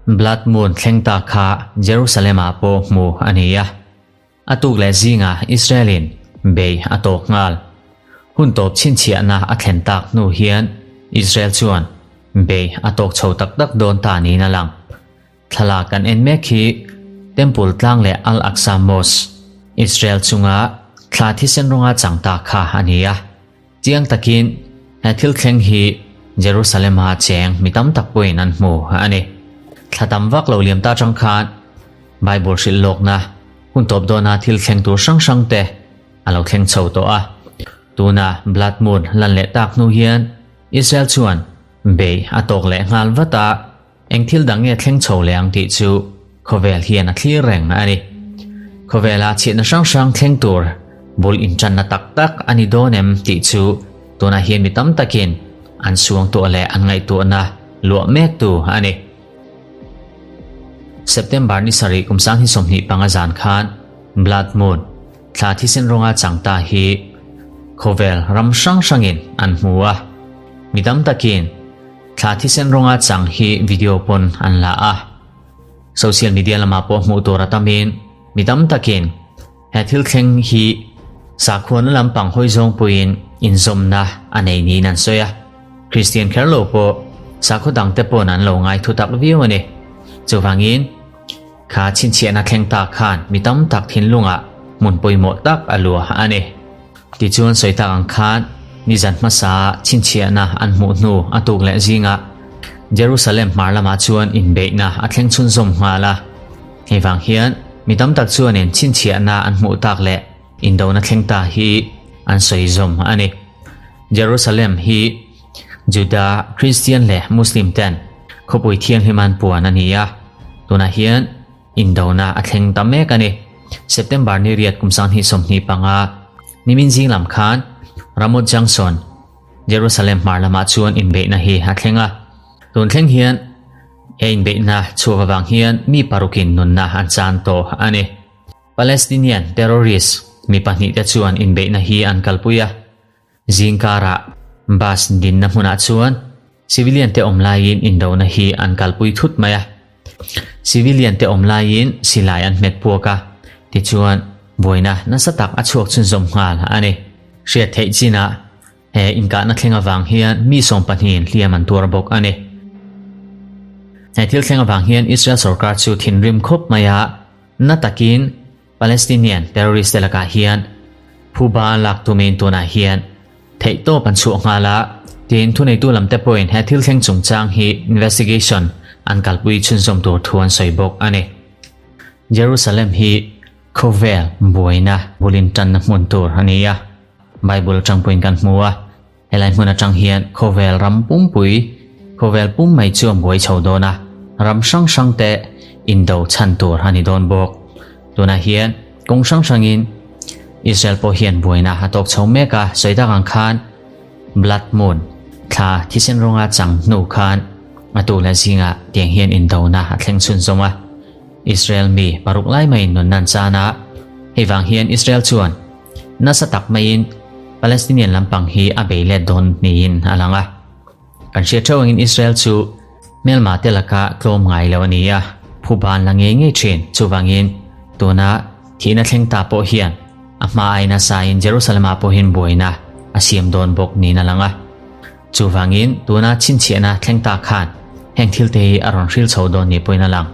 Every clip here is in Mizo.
Blood Moon thleng ta kha Jerusalem-ah pawh hmu a ni a. A tuk leh zingah Israel-in bei a tawk nghal. Hun tawp chhinchhiahna a thlen tak hnu hian Israel chuan bei a tawk chho tak tak dawn ta niin a lang. Thlalak kan en mek hi Temple tlang leh Al-Aqsa Mosque, Israel chunga thla thisen rawnga chang ta kha a ni a. Chiang takin he thil thleng hi Jerusalem-a cheng mi tam tak pawhin an hmu a ni. Thla tam vak lo liam ta chang khan Bible hrilh lawkna hun tawp dawna thil thleng tur hrang hrang te a lo thleng chho tawh a. Tuna Blood Moon lan leh tak hnu hian Israel chuan bei a tawk leh nghal vat a. Eng thil dang nge thleng chho leh ang tih chu khawvel hian a thlir reng a ni. Khawvela chhiatna hrang hrang thleng tur bul inṭanna tak tak a ni dawn em tih chu tunah hian mi tam takin an suangtuah leh an ngaihtuahna luah mektu a ni. September ni sarih kum 2025 zan khan Blood Moon thla thisen rawnga chang ta hi khawvel ram hrang hrangin an hmu a, mi tam takin Thla thisen rawnga chang hi video pawn an la a, social media lamah pawh hmuh tur a tamin mi tam takin he thil thleng hi sakhuana lampang hawi zawng puiin inzawmna a nei niin an sawi a. Kristian kher lo pawh sakhaw dangte pawn an lo ngai thu tak viau a ni. Chuvangin kha chhinchhiahna thleng ta khan mi tam tak thinlungah hmun pawimawh tak a luah a ni. Tichuan sawi tak ang khan nizan hmasa chhinchhiahna an hmuh hnu a tuk leh zingah Jerusalem hmar lamah chuan inbeihna a thleng chhunzawm nghal a. Hei vang hian mi tam tak chuanin chhinchhiahna an hmuh tak leh indona thleng ta hi an sawi zawm a ni. Jerusalem hi Juda, Kristian leh Muslim ten khawpui thianghlim an puan a ni a, tunah hian Indona a thleng ta mek a ni. September ni riat kum 2025, nimin zing lam khan Ramot Junction, Jerusalem hmar lamah chuan inbeihna hi a thleng a. Tun thleng hian he inbeihna chhuak avang hian mi parukin nunna an chan tawh a ni. Palestinian terrorist mi pahnihte chuan inbeihna hi an kalpui a. Zingkarah bus dinna hmunah chuan civilian te awm laiin indona hi an kalpui thut mai a. Civilian te awm laiin silai an hmet puak a, tichuan buaina nasa tak a chhuak chhunzawm nghal a ni. Hriat theih chinah he inkahna thleng avang hian mi 20 in hliam an tuar bawk a ni. He thil thleng avang hian Israel sorkar chu thinrim khawp mai a, na takin Palestinian terrorist te lakah hian phuba lak tumin tunah hian theihtawp an chhuah nghal a, tiin thuneitu lamte pawhin he thil thleng chungchang hi investigation an kalpui chhunzawm tur thu an sawi bawk a ni. Jerusalem hi khawvel buaina bulin tanna hmun tur a ni a, Bible atang pawhin kan hmu a, helai hmun atang hian khawvel ram pumpui, khawvel pum mai chu a buai chho dawn a, ram hrang hrang te indo chhan tur a ni dawn bawk. Tunah hian kawng hrang hrangin Israel pawh hian buaina a tawk chho mek a, sawi tak ang khan Blood Moon thla thisen rawnga chang hnu khan a tu leh zingah tiang hian indona a thleng chhunzawm a. Israel mi paruk lai maiin nunna an chan a, hei vang hian Israel chuan nasa tak maiin Palestinian lampang hi a bei let dawn niin a lang a. Kan hriat theuh angin Israel chu hmelma te laka tlawm ngai lo a ni a, phuban la ngei ngei thin. Chuvangin tuna thihna thleng ta pawh hian a hma ai nasa in Jerusalem-ah pawhin buaina a siam dawn bawk niin a lang a. Chuvangin tuna chhinchhiahna thleng ta khan heng thil te hi a rawn hril chho dawn ni pawhin a lang.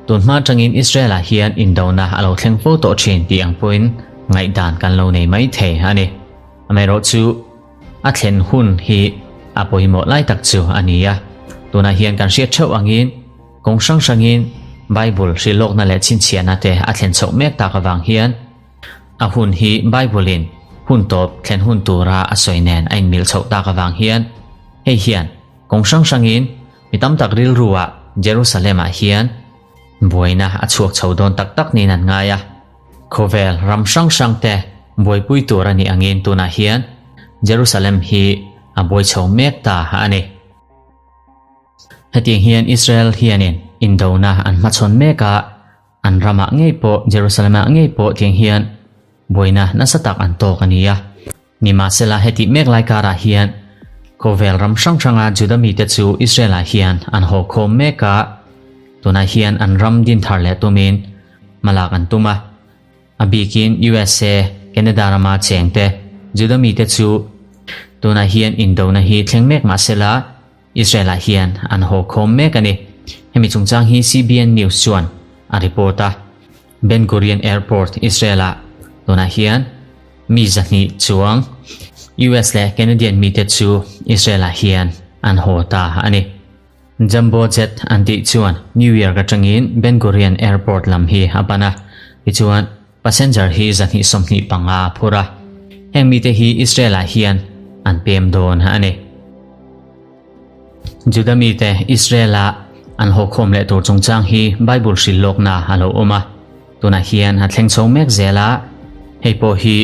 Tun hma atangin Israel-ah hian indona a lo thleng fo tawh thin tih ang pawhin ngaihdan kan lo nei mai thei a ni. Amaherawhchu a thlen hun hi a pawimawh lai tak chu a ni a. Tunah hian kan hriat theuh angin kawng hrang hrangin Bible hrilhlawkna leh chhinchhiahna te a thlen chhoh mek tak avang hian a hun hi Bible-in hun tawp thlen hun tura a sawi nen a inmil chhoh tak avang hian hei hian kawng hrang hrangin mi tam tak rilruah Jerusalem-ah hian buaina a chhuak chho dawn tak tak niin an ngai a. Khawvel ram hrang hrang te buaipui tur a nih angin tunah hian Jerusalem hi a buai chho mek ta a ni. Hetiang hian Israel hianin indona an hmachhawn mek a, an ramah ngei pawh Jerusalem-ah ngei pawh tiang hian buaina nasa tak an tawk a ni a. Nimahsela hetih mek lai karah hian. Khawvel ram hrang hranga Juda mite chu Israel-ah hian an haw khawm mek a, tunah hian an ram din thar leh tumin hmalak an tum a. A bikin USA, Canada rama chengte Juda mite chu tunah hian indona hi thleng mek mah sela Israel-ah hian an haw khawm mek a ni. Hemi chungchang hi CBN News chuan a report a. Ben Gurion Airport, Israel-ah tunah hian mi 200 chuang US leh Canadian mite chu Israel-ah hian an haw ta a ni. Jumbo jet an tih chuan New York atangin Ben Gurion Airport lam hi a pan a, tichuan passenger hi 225 a phur a. Heng mite hi Israel-ah hian an pem dawn a ni. Juda mite Israel-a an haw khawm leh tur chungchang hi Bible hrilh lawkna a lo awm a, tunah hian a thleng chho mek zel a, hei pawh hi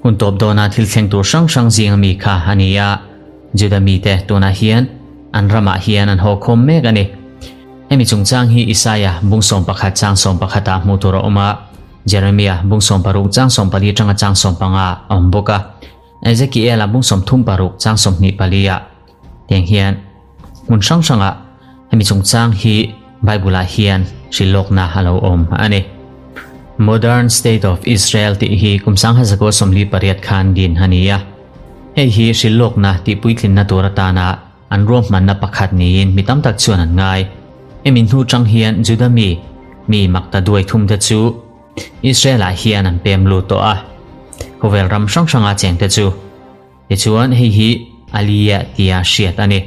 hun tawp dawna thil thleng tur hrang hrang zinga mi kha a ni a, Juda mite tunah hian an ramah hian an haw khawm mek a ni. Hemi chungchang hi Isaia bung 11 chang 11 ah hmuh tur a awm a, Jeremia bung 16 chang 14 atanga chang 15 a awm bawk a. Ezekiel-a bung 36 chang 24 ah tiang hian hmun hrang hrangah hemi chungchang hi Bible-ah hian hrilhlawkna a lo awm a ni. Modern State of Israel tih hi kum 1948 khan din a ni a. Hei hi hrilhlawkna tih puitlinna tur atana an ruahmanna pakhat niin mi tam tak chuan an ngai. Hemi hnu chang hian Juda mi, mi makta duai thumte chu Israel-ah hian an pem lut tawh a, khawvel ram hrang hranga chengte chu. Tichuan hei hi Aliyah tia hriat a ni.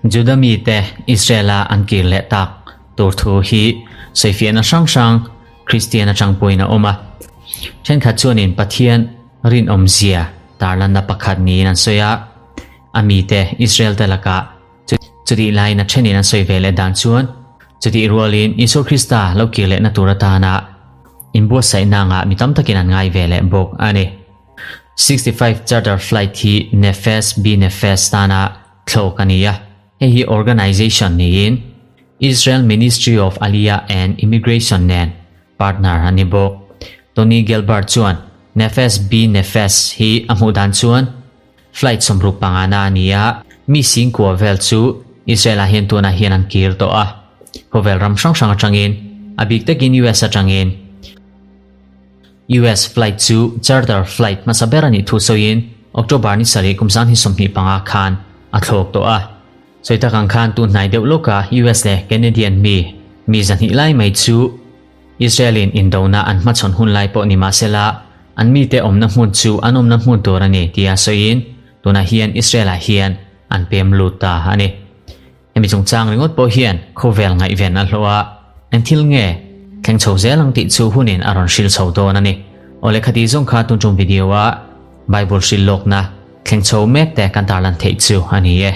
Juda mite Israel-a an kir leh tak tur thu hi sawifiahna hrang hrang Kristian atang pawhin a awm a. Thenkhat chuanin Pathian rinawmzia tarlanna pakhat niin an sawi a, a mite Israel-te lakah Chutih laiin a thenin an sawi ve leh dan chuan chutih rualin Isua Krista lo kir lehna tur atana inbuatsaihna angah mi tam takin an ngai ve leh bawk a ni. 65 charter flight hi Nefesh B'Nefesh tana thlawk a ni a, hei hi organization niin Israel Ministry of Aliyah and Immigration nen partner a ni bawk. Tony Gelbart chuan Nefesh B'Nefesh hi a hmuh dan chuan Flight 65 na a ni a, mi singkua vel chu Israel-ah hian tunah hian an kir tawh a. Khawvel ram hrang hrang atangin, a bik takin US atangin. US flight chu charter flight hmasa ber a nih thu sawiin October ni sarih kum 2025 khan a thlawk tawh a. Sawi tak ang khan tun hnai deuh lawka US leh Canadian mi mi 200 lai mai chu Israel-in indona an hmachhawn hun lai pawh ni mah sela, an mite awmna hmun chu an awmna hmun tur a ni tia sawiin tunah hian Israel-ah hian an pem lut ta a ni. Hemi chungchang ringawt pawh hian khawvel ngaihven a hlawh a, eng thil nge thleng chho zel ang tih chu hunin a rawn hril chho dawn a ni. Aw lehkha tih zawng kha tun tum video-a Bible hrilh lawkna thleng chho mek te kan tarlan theih chu a ni e.